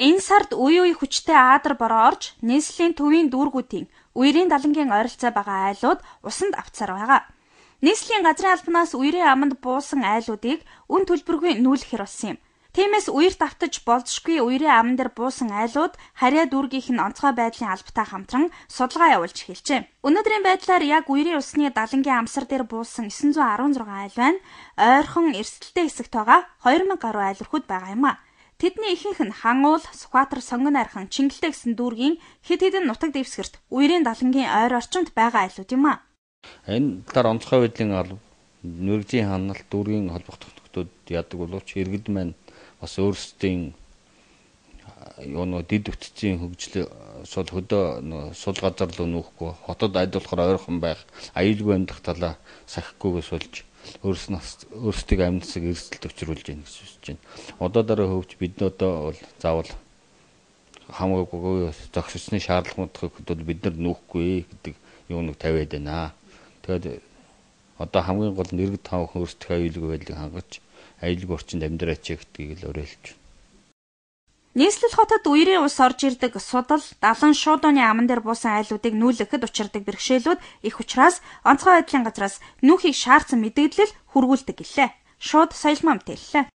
Энэ сард үе үе хүчтэй аадар бороо орж, нийслэлийн төвийн дүүргүүдийн үерийн далангийн ойролцоо байгаа айлууд усанд автсаар байгаа. Нийслэлийн газрын албанаас үерийн аманд буусан айлуудыг үн төлбөргүй нүүлэхэр болсон юм. Тиймээс үерт автаж болзошгүй үерийн аман дээр буусан айлууд харьяа дүүргийнх нь онцгой байдлын албатай хамтран судалгаа явуулж эхэлжээ. Өнөөдрийн байдлаар яг үерийн усны далангийн амсар дээр буусан 916 айл байна. Ойрхон эрсдэлтэй хэсэгт байгаа 2000 гаруй айл өрхүүд байгаа юм а. Тэдний ихэнх нь Хануул, Сүхбаатар, Сонгон Архан, Чингэлтэй гэсэн дүүргийн хэд хэдэн нутаг дэвсгэрт үерийн далангийн ойр орчимд байгаа айлууд юм а. Энэ талаар онцгой байдлын алба, мэргэжлийн ханалт, дүүргийн холбох тогтногтууд яадаг боловч иргэд маань бас өөрсдийн юу нөө дэд бүтцийн хөгжил сул хөдөө сул газар руу нүүхгүй, хотод аль болохоор ойрхон байх, аюулгүй амьдрах талаа сахихгүйгээс болж өөрсдийг амьдсаг эрсдэлд учруулж байна гэж үзэж байна. Одоо дараа хөвч бид одоо бол заавал хамаагүй зогссны шаардлагуудыг бол бид нар нүүхгүй гэдэг юу нэг тавиад байна. Тэгээд одоо хамгийн гол нь иргэд та бүхэн өөрсдийнхөө аюулгүй байдлыг хангаж аюулгүй орчинд амьдраач гэдгийг л уриалж байна. Нийслэл хотод үерийн ус орж ирдэг судал, далан шуудууны аман дээр буусан айлуудыг нүүлгэхэд учирдаг бэрхшээлүүд их учраас онцгой байдлын газраас нүүхийг шаардсан мэдээлэл хүргүүлдэг гэлээ. Шууд соёлмоо мэдээллээ.